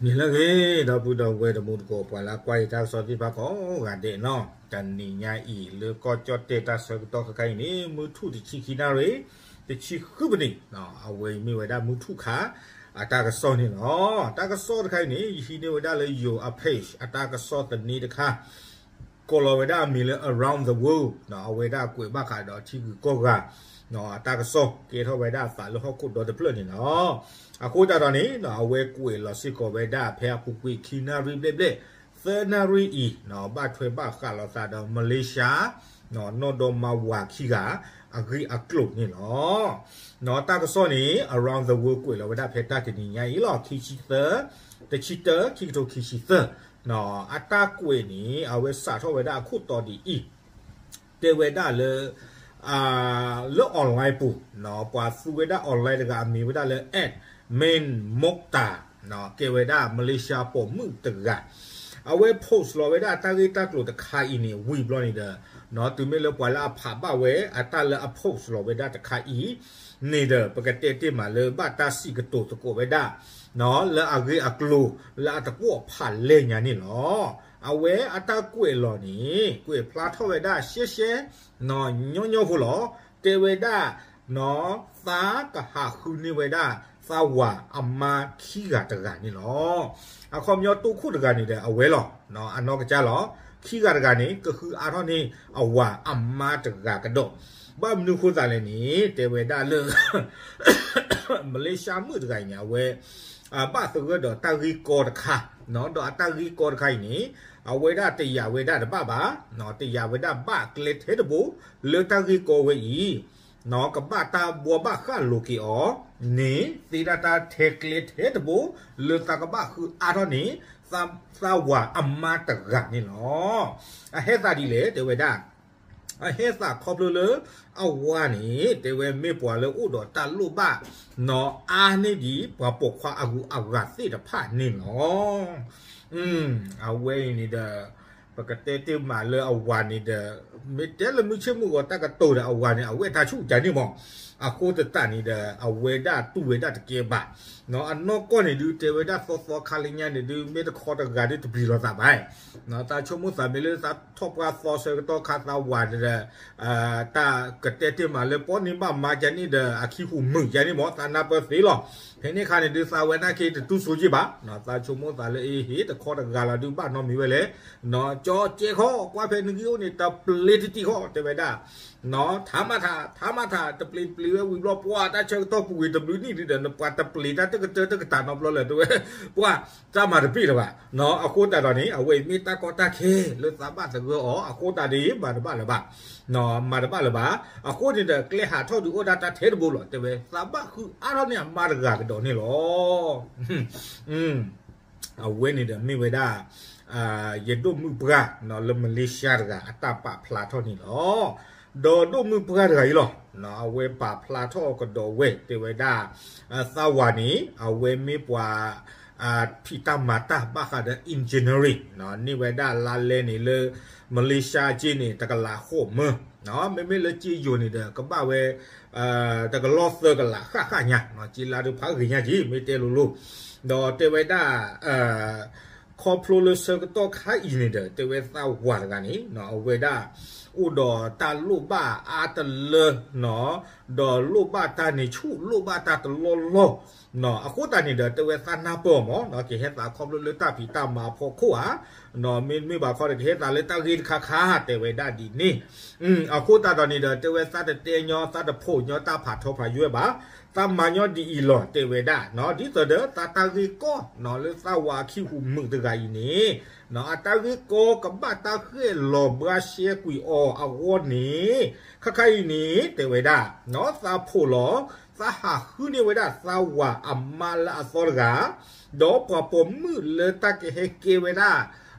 န့ၣ်လၢအဂ့ၤ ဒီပုၢ်ဒီဝဲၢ်တံၤသကိး ပှၤလၢကွၢ်ယတၢ်ကစီၣ်သ့ၣ်တဖၣ်ကိးဂၤဒဲးနီၤ, တနံၤညါအံၤ လၢကီၢ်ကၠီၣ်တဲၣ်တၢ်ဆၢကတီၢ်ခဲခါအံၤန့ၣ် မုၢ်ထူၣ်တဆံခံနၣ်ရံၣ် တဆံဃုပနံး, အဝဲအံၤမ့ၢ်ဝဲဒၣ်မုၢ်ထူၣ်ခါ အတၢ်ကစီၣ်န့ၣ်လီၤ. တၢ်ကစီၣ်တခါအံၤန့ၣ် ယဟံးန့ၢ်ဝဲဒၣ်လၢယိၤအ page အတၢ်ကစီၣ်သန့တခါ ကိးလီၤဝဲဒၣ်အမံၤလၢ Around the World အဝဲဒၣ်ကွဲးဘၣ်ဃးဒီးထံဂုၤကီၢ်ဂၤ အတၢ်ကစီၣ် ကဲထီၣ်ဝဲဒၣ်အသးလၢဟီၣ်ခိၣ်ဒီတဖျၢၣ်န့ၣ်လီၤ. အဃိသတးဒီးန့ၣ် အဝဲကွဲးလီၤစ့ၢ်ကီးဝဲဒၣ်ဖဲအပူၤကွံာ်ခံနၣ်ရံၣ်ဘျဲၣ်ဘျဲၣ် သၢနၣ်ရံၣ်အံၤ ဘၣ်ထွဲဘၣ်ဃးလိာ်သးဒီး Malaysia နီၢ်ဒီမါဝၤခံဂၤ အဂ့ၢ်အကျိၤန့ၣ်လီၤ. တၢ်ကစီၣ်န့ၣ် Around the World ကွဲးလီၤဝဲဒၣ်ဖဲတၢ်တနံၤညါအံၤလီၤ ခံဆံသၢ တဆံတၢ ခံကထိခံဆံသၢ အတၢ်ကွဲးန့ၣ် အဝဲစးထီၣ်ဝဲဒၣ်အခိၣ်တီဒ်အံၤ, တဲဝဲဒၣ်လၢ လၢ online ပူၤ ပှၤသူဝဲဒၣ် online တဂၤ အမံၤဝဲဒၣ်လၢ Admin Mokhtar ကဲဝဲဒၣ် Malaysia ပိာ်မုၣ်တဂၤ အဝဲ post လီၤဝဲဒၣ်တၢ်ဂ့ၢ်တၢ်ကျိၤတခါအံၤန့ၣ် ဝံၤဘျီန့ၣ်ဒီး တုၤမ့ၢ်လၢပှၤလၢအဖးဘၣ်ဝဲ အတၢ်လၢအ post လီၤဝဲဒၣ်တခါအံၤန့ၣ်ဒီး ပကတဲတ့ၢ်မးလၢဘၣ်တၢ်စံးကတိၤသကိးဝဲဒၣ် လၢအဂ့ၢ်အကျိၤ လၢအတကွီၣ်ဖးလဲၢ်ညါန့ၣ်လီၤ. အဝဲအတၢ်ကွဲးလီၤန့ၣ် ကွဲးဖျါထီၣ်ဝဲဒၣ်ရှဲရှဲ ညီညီဖိလီၤ. တဲဝဲဒၣ် သးကဟးဃုန့ၢ်ဝဲဒၣ် သးဝၤအမါခံဂၤတဂၤန့ၣ်လီၤ. အခီပညီတိခိၣ်တဂၤန့ၣ်ဒီးအဝဲလီၤ အနီၢ်ကစၢ်လီၤ. ခံဂၤတဂၤန့ၣ် ကဃုအါထီၣ်န့ၢ်အဝၤအမါတဂၤကဒီး. ဘၣ်မနုၤဃိသးလဲၣ်န့ၣ် တဲဝဲဒၣ်လၢ မလ့ၡါမုၣ်တဂၤအံၤန့ၣ် အဝဲ ဘၣ်သဂၢၢ်ဒီးတၢ်ဂ့ၢ်ကီတခါ, ဒီးအတၢ်ဂ့ၢ်ကီတခါအံၤန့ၣ် အဝဲဒၣ်တယာ်ဝဲဒၣ်တဘၣ်ဘၣ်, တယာ်ဝဲဒၣ်ဘၣ်ကျဲထဲတဘိ လၢတၢ်ဂ့ၢ်ကီဝဲအံၤ ကဘၣ်တၢ်ဘှီဘၣ်ဃၣ်လိာ်က့ၤအီၤန့ၣ် သ့ဒၣ်တၢ်ထဲကျဲထဲတဘိ လၢသးကဘၣ်ဃုအါထီၣ်န့ၢ် သးဝၤအမါတဂၤန့ၣ်လီၤ. အဟဲသးဒ်လဲၣ် တဲဝဲဒၣ် အဟဲသးခီဖျိလၢ အဝၤန့ၣ် တဲဝဲမ့ၢ်ပှၤလၢအိၣ်ဒီးတၢ်လိၣ်ဘၣ် နီၢ်အါန့ၢ်ဒံး ပှၤပိာ်ခွါအဂုၤအဂၤသ့ၣ်တဖၣ်န့ၣ်လီၤ. အဝဲအံၤန့ၣ်ဒီး ပကတဲတ့ၢ်မးလၢအဝၤန့ၣ်ဒီး မ့ၢ်တဲလၢမုၢ်ဆ့ၣ်မုၢ်ဂီၤတၢ်ကတိၤဒီး အဝၤန့ၣ် အဝဲတၢ်ဆူၣ်တၢ်န့ၣ်မး, အဃိသတးန့ၣ်ဒီး အဝဲဒၣ်တူၢ်ဝဲဒၣ်တကဲဘၣ် အနီၢ်ကီၢ်န့ၣ်ဒုး တဲဝဲဒၣ်သီသီခါလၢညါန့ၣ်ဒုး မ့ၢ်တခီတဂၤဒုးတပျံၤလိာ်သးဘၣ်. သးဆိကမိၣ်သးမ့ၢ်လၢသးထီၣ်ပှၢ်သီဆၢကတီၢ်ခါသးဝၤဒီး တၢ်ကတဲတ့ၢ်မးလၢပီၣ်န့ၢ်ဘၣ်မါကန့ၣ်ဒီး အခံဟူးမုာ်ယါန့ၣ်မး သးနၢ်ပၢၢ်သ့လီၤ. ဖဲန့ၣ်အခါန့ၣ်ဒုး သးဝဲနာ်က့တတူၢ်ဆိက့ဘၣ်, သးဆိကမိၣ်သးလၢအဟ့ၣ်တခီတဂၤလီၤဒုး ဘၣ်နီတမံၤဝဲလဲၣ်, ကၠီကဲခီ ကွၢ်ဖဲနဂံၢ်အိၣ်န့ၣ် တပျ့ၤတတံၢ်ဃီ တဲဝဲဒၣ် ထါမးထါ ထါမးထါ တပျ့ၤတပျ့ၤဝဲဝံၤဘျီ ပှၢ်တၢ်ဆၢကတီၢ်ပူၤဝံၤတဘျုးနံၣ်ဒုးဒီး နပှၤတပျ့ၤတၢ်တကတၢၢ်တကတၢၢ်နီတဘျီလၢၤ တဲဝဲ ပှၢ်တၢ်မၤတပ့ၢ်လၢၤဘၣ်. အဃိသတးဒီးန့ၣ် အဝဲအံၤမ့ၢ်တၢ်ကီတၢ်ခဲလၢသးဘၣ်သဂၢၢ်အီၤ အဃိသတးဒီး မၤတဘၣ်လၢၤဘၣ် မၤတဘၣ်လၢၤဘၣ်. အဃိန့ၣ်ဒီး ကျဲဟးထီၣ်ဒုးအိၣ်ဒၣ်တၢ်ထဲတဘိလီၤ တဲဝဲ သးဘၣ်ဃုအါထီၣ်န့ၢ်အမါတဂၤကဒီးန့ၣ်လီၤ. အဝဲန့ၣ်ဒီးမ့ၢ်ဝဲဒၣ် ယဒိၣ်မုၣ်ပှၢ်လၢမလ့ၡါတဂၤ အတၢ်ပာ်ဖျါထီၣ်န့ၣ်လီၤ. ဒီးဒိၣ်မုၣ်ပှၢ်တဂၤအံၤလီၤ အဝဲပာ်ဖျါထီၣ်ကဒီးဝဲ တဲဝဲဒၣ် သးဝၤန့ၣ် အဝဲမ့ၢ်ပှၤ ဖံးတၢ်မၤတၢ်ဘၣ်ဃးဒီး engineering န့ၢ်ဝဲဒၣ်လါလဲန့ၣ်လၢ မလ့ၡါက့န့ၣ် တကလးဃိးမၢ မ့မ့ၢ်လၢက့ယိၤန့ၣ်ဒီး ကဘၣ်ဝဲ တကလီၢ်သၢကလးဃၣ်ဃၣ်ညါ က့လါဒုးဖးဂ့ၤညါက့ မ့ၢ်တဲလိၤလိၤ ဒီးတဲဝဲဒၣ် ခီဖျိလၢဆၢကတီၢ်ခါအံၤန့ၣ်ဒီး တဲဝဲသးဝၤတဂၤန့ၣ် အဝဲဒၣ် အိၣ်ဒီးတၢ်လိၣ်ဘၣ်အါတလၢ ဒီးလိၣ်ဘၣ်တၢ်န့ၣ်ဆူၣ် လိၣ်ဘၣ်တၢ်တလီၢ်လီၢ် အဃိသတးန့ၣ်ဒီး တဲဝဲသးနၢ်ပၢၢ်အီၤမး ကဟဲသးခီဖျိလၢတၢ်ဖံးတၢ်မၤအဖီခိၣ်ဧါ, မ့မ့ၢ်ဘၣ်ခီဒီး ကဟဲသးလၢတၢ်ဂ့ၢ်တခါခါ တဲဝဲဒၣ်ဒ်န့ၣ် အဃိသတးဒီးန့ၣ်ဒီး တဲဝဲသးတတဲညီ သးတဖိးညီတၢ်ဖးထီဖးယွဲၢ်ဘၣ်, သးမၤညီဒ်အံၤလီၤ တဲဝဲဒၣ်, ဒ်သိးဒီးသးတၢ်ဂ့ၢ်ကီ လၢသးဝၤအခံဟူးမုာ်တဂၤအံၤန့ၣ် အတၢ်ဂ့ၢ်ကီကဘၣ်တၢ်ဃဲၣ်လီၤဘှါရှဲကွံာ်အီၤအဂီၢ်န့ၣ် ခါခါအံၤန့ၣ် တဲဝဲဒၣ် သးဖိးလီၤ သးဟးဃုန့ၢ်ဝဲဒၣ်သးဝၤအမါလၢအသီတဂၤ ဒီးပှၤပိာ်မုၣ်လၢတၢ်ကဟဲကဲဝဲဒၣ်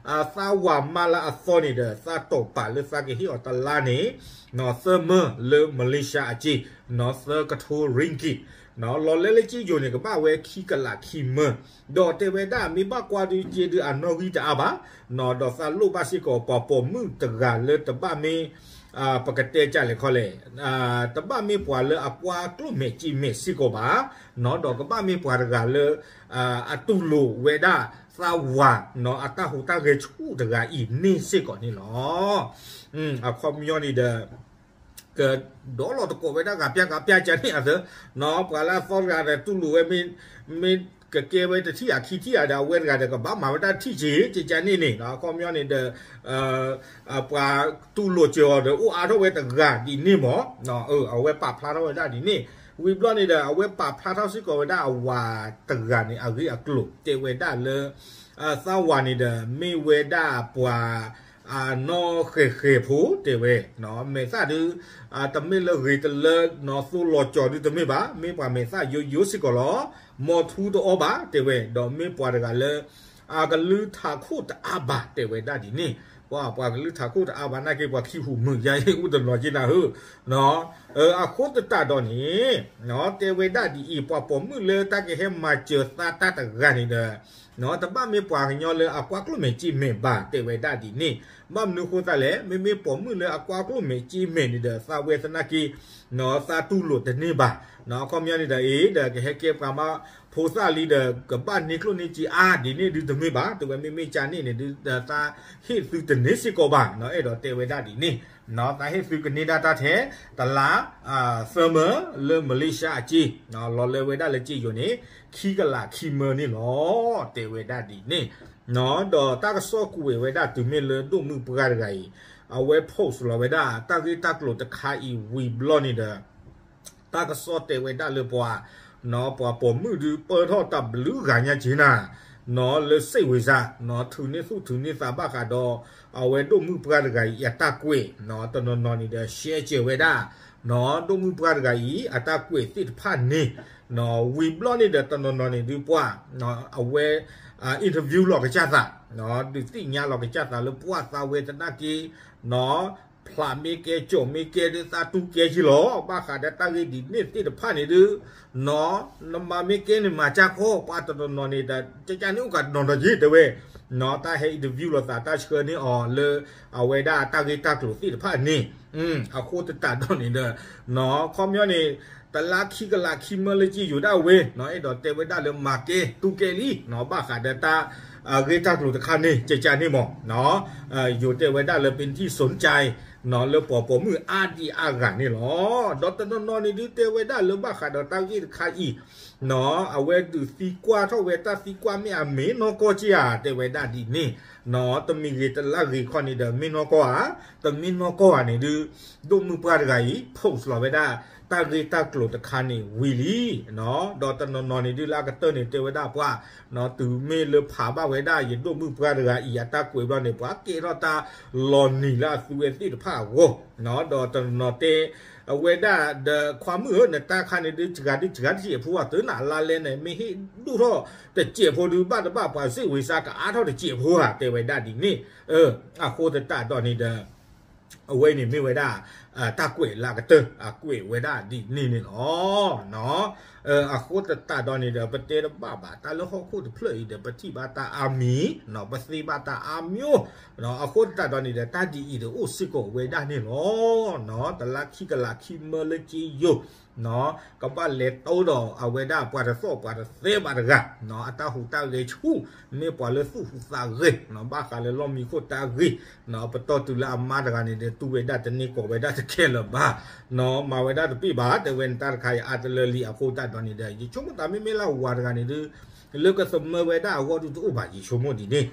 သးဝၤမါလၢအသီန့ၣ်ဒီး သးတိာ်ပာ်လၢသးကဟ့ၣ်အီၤတလါန့ၣ် သၢမၢလၢမလ့ၡါအက့ၢ် သၢကထိ ringgit လီၤလဲလၢက့ယိၤန့ၣ် ကဘၣ်ဝဲခံကလးခံမၢ ဒီးတဲဝဲဒၣ် မ့ၢ်ဘၣ်ကွၢ်ဒုးက့ဒုးအနီၣ်ဂံၢ်တအါဘၣ်, ဒီးသးလိၣ်ဘၣ်စ့ၢ်ကီးပှၤပိာ်မုၣ်တဂၤလၢတဘၣ်မ့ၢ် ပကတဲကလဲာ်ခီလဲၣ်, တဘၣ်မ့ၢ်ပှၤလၢအကွၢ်ကျိၣ်မဲာ်စ့မဲာ်စ့ၢ်ကီးဘၣ်, ဒီးကဘၣ်မ့ၢ်ပှၤတဂၤလၢ အတူၢ်လိာ်ဝဲဒၣ်သးဝၤ အတၢ်ဟူးတၢ်ဂဲၤဆူၣ်တဂၤအံၤန့ၣ်စ့ၢ်ကီးန့ၣ်လီၤ. အခီပညီန့ၣ်ဒီး ကဒီးလီၤတကိးဝဲဒၣ်ဂၤပျၢ်ဂၤပျၢ်ကန့ၣ်အသၢ, ပှၤလၢအသီတဂၤဒီးတူၢ်လိာ်ဝဲ မ့ၢ်ကကဲဝဲတထံၣ်ဧါခံထံၣ်ဧါဒီး အဝဲတဂၤဒီးကဘၣ်မၤဝဲဒၣ်ထံၣ်က့ၤ ကကန့ၣ်န့ၣ် အခီပညီန့ၣ်ဒီး ပှၤတူၢ်လိာ်စၢၤအီၤဒီးအိၣ်အါထီၣ်ဝဲတဂၤဒ်န့ၣ်မး, အဝဲပာ်ဖျါထီၣ်ဝဲဒၣ်ဒ်န့ၣ်, ဝံၤဘျီန့ၣ်ဒီး အဝဲပာ်ဖျါထီၣ်စ့ၢ်ကီးဝဲဒၣ်အဝၤတဂၤန့ၣ် အဂ့ၢ်အကျိၤတဲဝဲဒၣ်လၢ သးဝၤန့ၣ်ဒီး မ့ၢ်ဝဲဒၣ်ပှၤ အနီၣ်ဃဲၤဃဲၤဖိတဲဝဲ, မဲာ်သၣ်ဒုး တမ့ၢ်လၢဂ့ၤတလၢ နီၢ်သိလီၤကၠီၤဒုးတမ့ၢ်ဘၣ်, မ့ၢ်ပှၤမဲာ်သၣ်ယိယိစ့ၢ်ကီးလီၤ. မီၤထူတအီၣ်ဘၣ်တဲဝဲ, ဒီးမ့ၢ်ပှၤတဂၤလၢ အကလုၢ်ထးခိၣ်တအါဘၣ်တဲဝဲဒၣ်ဒ်န့ၣ်, ပှၤ ပှၤကလုၢ်ထးခိၣ်တအါဘၣ်နာ်က့ ပှၤခံဟူးမုာ်ယါအံၤ အိၣ်တနီၤက့နၤဧၢ, အဃိသတးဒီးန့ၣ် တဲဝဲဒၣ်ဒ်အံၤ, ပှၤပိာ်မုၣ်လၢတၢ်ကဟဲမၤစၢၤသးတၢ်တဂၤန့ၣ်ဒီး တဘၣ်မ့ၢ်ပှၤကညီလၢအကွၢ်ကျိၣ်မဲာ်စ့မဲာ်ဘၣ် တဲဝဲဒၣ်ဒ်န့ၣ်, ဘၣ်မနုၤအဃိသတးလဲၣ်, မ့မ့ၢ်ပိာ်မုၣ်လၢအကွၢ်ကျိၣ်မဲာ်စ့မဲာ်န့ၣ်ဒီး သးဝဲသနာ်က့ သးတူၢ်လိာ်တန့ၢ်ဘၣ်, အခီပညီန့ၣ်ဒီး အ့ဒီးကဟဲကဲပှၤမါဖိသၣ်လံဒီး ကဘၣ်န့ၢ်ကျိၣ်န့ၢ်စ့အါဒ်န့ၣ်ဒုးတမ့ၢ်ဘၣ်, တဲဝဲမ့မ့ၢ်ကန့ၣ်န့ၣ်ဒုး သးဟ့ၣ်သုတန့ၢ်စ့ၢ်ကီးဘၣ်, အဲၣ်ဒိးတဲဝဲဒၣ်ဒ်န့ၣ်, သးဟ့ၣ်သုကန့ၢ်ဒၣ်တၢ်ထဲ တလါ သၢမၢလၢမလ့ၡါအစ့, လီၤလၢဝဲဒၣ်လၢစ့ယိၤန့ၣ် ခံကလးခံမၢန့ၣ်လီၤ, တဲဝဲဒၣ်ဒ်န့ၣ်, ဒီးတၢ်ကစီၣ်ကွဲးဝဲဒၣ်တုၤမ့ၢ်လၢဒိၣ်မုၣ်ပှၢ်တဂၤအံၤ, အဝဲ post လီၤဝဲဒၣ် တၢ်ဂ့ၢ်တၢ်ကျိၤတခါအံၤဝံၤဘျီန့ၣ်ဒီး တၢ်ကစီၣ်တဲဝဲဒၣ်လၢပှၤ, ပှၤပိာ်မုၣ်ဒုးပၢထီၣ်တၢ်ဘျုးဂၤညါက့နၤ, လၢစ့ဝ့ၤစါ, ထုးန့ၢ်သူၣ်ထုးန့ၢ်သးဘၣ်ဃးဒီး အဝဲဒိၣ်မုၣ်ပှၢ်တဂၤအံၤအတၢ်ကွဲး, တနီၤနီၤန့ၣ်ဒီး ရှဲစၢၤဝဲဒၣ် ဒိၣ်မုၣ်ပှၢ်တဂၤအံၤ အတၢ်ကွဲးသ့ၣ်တဖၣ်န့ၣ်, ဝံၤဘျီန့ၣ်ဒီးတနီၤနီၤန့ၣ်ဒုးပှၤ, အဝဲ interview လီၤကစၢ်သး, ဒုးသ့ၣ်ညါလီၤကစၢ်သးလၢပှၤသးဝဲသနာ်က့ ဖျးမ့ၢ်ကဲ ကၠီၣ်မ့ၢ်ကဲဒုးသးတူၢ်ကဲက့လီၤ, ဘၣ်ဃးဒီးတၢ်ဂ့ၢ်ဒ်န့ၣ်သ့ၣ်တဖၣ်န့ၣ်ဒုး နမၤမ့ၢ်ကဲန့ၣ်မၤကၢ်ခီ ပှၤတနီၤနီၤန့ၣ်ဒီး ကကန့ၣ်အိၣ်ကးတနီၤနီၤက့တဲဝဲ, တၢ်ဟဲ interview လီၤသးတၢ်ဆှၢန့ၢ်အီၤလၢ အဝဲဒၣ်တၢ်ဂ့ၢ်တၢ်ကျိၤသ့ၣ်တဖၣ်န့ၣ်, အဃိသတးဒီးန့ၣ်ဒီး ခီပညီန့ၣ် တလါခံကလးခံမၢလၢက့ယိၤဒၣ်ဝဲ, အဲၣ်ဒိးတဲဝဲဒၣ်လၢမၤကဲတူၢ်ကဲလံ, ဘၣ်ဃးဒီးတၢ် အဂ့ၢ်တၢ်ကျိၤတခါန့ၣ် ကကန့ၣ်မး, ယိၤတဲဝဲဒၣ်လၢ ပ့ထံၣ်စိန်ကၠဲ လၢပှၤပိာ်မုၣ်အါဒံအါဂၤန့ၣ်လီၤ. ဒီးတနီၤနီၤန့ၣ်ဒုးတဲဝဲဒၣ်လၢဘၣ်ဃးဒီးတၢ်ဂ့ၢ်တခါအံၤ, အဝဲဒုးသံကွၢ်ထီၣ်ဝဲတၢ်သံကွၢ်မ့ၢ်အမ့ၢ်နီၢ်ကီၢ်က့ဧါ တဲဝဲဒၣ်ဒ်န့ၣ်, တမံၤဂ့ၤတလါဂ့ၤခီန့ၣ်ဒီးမ့ၢ်နီၢ်ကီၢ်ဧါ, တမ့ၢ်နီၢ်ကီၢ်ဧါန့ၣ်ဒုး ဒိၣ်မုၣ်ပှၢ်တဂၤအံၤ post လီၤဝဲဒၣ် တၢ်ဂ့ၢ်တၢ်ကျိၤတခါန့ၣ်ဝံၤလံ, ဒီးတနီၤနီၤန့ၣ်ဒုးလၢအကတၢၢ်န့ၣ်တဲဝဲဒၣ်ပှၤ, တုၤမ့ၢ်လၢဖးဘၣ်ဝဲဒၣ်ယဒိၣ်မုၣ်ပှၢ်တဂၤအံၤအတၢ်ကွဲးဘျီန့ၣ် ပှၤကဲထီၣ်တၢ်လီၤနံၤလၢအသုဝဲသ့ၣ်တဖၣ်အဂီၢ်, ဒီးတနီၤနီၤတဲ အဝဲဒၣ်ဒီးခွါမုၣ်ဧၢ နတၢ်ခါန့ၣ်ဒုးစှၤဒုးစှၤတစဲးဖိဧါ တုၤနၤလါလဲန့ၣ် မ့ၢ်ဟ့ၣ်ဒိၣ်ထီၣ်တစဲးဖိဒုး ဘၣ်တဘၣ်ပှၤစ့ဝ့ၤစါကအါထီၣ်တစဲးဖိဧါ တဲဝဲဒၣ်ဒ်န့ၣ်, အဃိသတးဒီးန့ၣ်ဒီး အဝဲန့ၣ်မ့ၢ်ဝဲဒၣ် တၢ်ကွဲးလၢအကတၢၢ် အကွဲးဝဲဒၣ်ဒ်န့ၣ်န့ၣ်လီၤ. အဃိသတးဒီးန့ၣ်ဒီး ပတဲတဘၣ်ဘၣ် တၢ်လၢဟီၣ်ခိၣ်တဖျၢၣ်အံၤဒီး ပထံၣ်ဘၣ်တၢ်အါမံၤ, ပသ့ဘၣ်တၢ်အါမံၤ, အဃိသတးဒီးန့ၣ်ဒီး တၢ်ဒ်အံၤဒီးအိၣ်စ့ၢ်ကီးဝဲဒၣ်န့ၣ်လီၤ. တလါခံကလးခံမၢလၢက့ယိၤ ကဘၣ်လဲၤတိဒီးအဝဲဒၣ်ပှၤတသီၣ်ပှၤတသဲဘၣ်တဂၤ, အတၢ်ဟူးတၢ်ဂဲၤဆူၣ် မ့ၢ်ပှၤလၢသူၣ်ဟူးသးဂဲၤ, ဘၣ်ဃးလၢလီၢ်မံခိၣ်တၢ်ဂ့ၢ်, ပတီၢ်တုၤလၢအမါတဂၤန့ၣ်ဒီး တူၢ်ဝဲဒၣ်တန့ၢ်ကိးဝဲဒၣ်တကဲလၢၤဘၣ်, မၤဝဲဒၣ်တပ့ၢ်ဘၣ် တဲဝဲန့ၣ် တၢ်တခါအံၤအါတလၢလံ အဃိသတးဒီးန့ၣ်ဒီး ယဆိကမိၣ်သးမ့မ့ၢ်လၢအဝၤတဂၤန့ၣ်ဒီး လၢကသမၢဝဲဒၣ်အဂီၢ်ဒုးတအိၣ်ဘၣ် ယဆိကမိၣ်ဒ်န့ၣ်,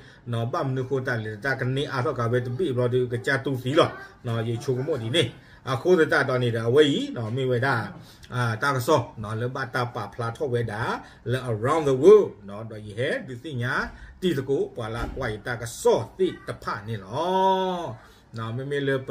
ဘၣ်မနုၤဃိသတးလဲၣ် တၢ်ကန့ၢ်အါထီၣ်ကးဝဲတဘ့ၣ်ဘျီဒီး ကစၢ်တူၢ်သံလီၤ, ယဆိကမိၣ်ဒ်န့ၣ်, အဃိသတးဒီးန့ၣ်ဒီး အဝဲအံၤ မ့ၢ်ဝဲဒၣ် တၢ်ကစီၣ်လၢဘၣ်တၢ်ပာ်ဖျါထီၣ်ဝဲဒၣ် လၢ around the world ဒီးယဟဲဒုးသ့ၣ်ညါတံၤသကိး ပှၤလၢအကွၢ်ယတၢ်ကစီၣ်သ့ၣ်တဖၣ်န့ၣ်လီၤ. မ့မ့ၢ်လၢပ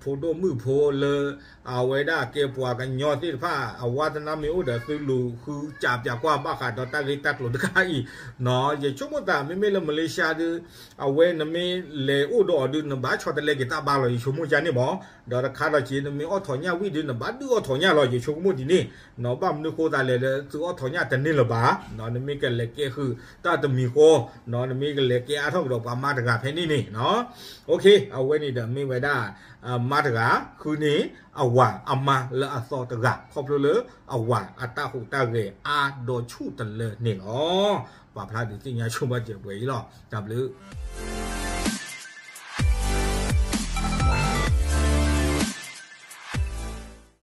ဖိဒိၣ်မုၣ်ဖိလၢ အဝဲဒၣ်ကဲပှၤကညီသ့ၣ်တဖၣ် အဝါသနာမ့ၢ်အိၣ်ဒီးသုလူၤဃုစးပၠးကွၢ်ဘၣ်ဃးဒီးတၢ်ဂ့ၢ်တၢ်ကျိၤတခါအံၤ, ယဆိကမိၣ်သး မ့မ့ၢ်လၢမလ့ၡါဒုး အဝဲနမ့ၢ်လဲၤအိၣ်ဒီးအီၤဒုး နဘၣ်ဆီတလဲက့ၤတၢ်ဘါလီၤ ယဆိကမိၣ်ကန့ၣ်မး, ဒီးတခါဒီးက့ၤ နမ့ၢ်အီၣ်ထိးညၣ်ဝံၣ်ဒုး နဘၣ်ဒုးအီၣ်ထိးညၣ်လီၤ ယဆိကမိၣ်ဒ်န့ၣ်, ဘၣ်မနုၤဃိသတးလဲၣ်လၢသုအီၣ်ထိးညၣ်တန့ၢ်လၢၤဘၣ်, နမ့ၢ်ကလဲၤကဲဃုာ်တၢ်တမံၤဃီ, နမ့ၢ်ကလဲၤကဲအါထီၣ်ကဒီးပှၤမါတဂၤဖဲန့ၣ်န့ၣ်, အဝဲန့ၣ်ဒီးမ့ၢ်ဝဲဒၣ် အမါတဂၤ ဃုန့ၢ်အဝၤအမါလၢအသီတဂၤ ခီဖျိလၢအဝၤအတၢ်ဟူးတၢ်ဂဲၤအါဒီးဆူၣ်တလၢန့ၣ်လီၤ. ပာ်ဖျါဒုးသ့ၣ်ညါဆိဘၣ်စဲးပှဲၤအံၤလီၤ. တၢ်ဘျုး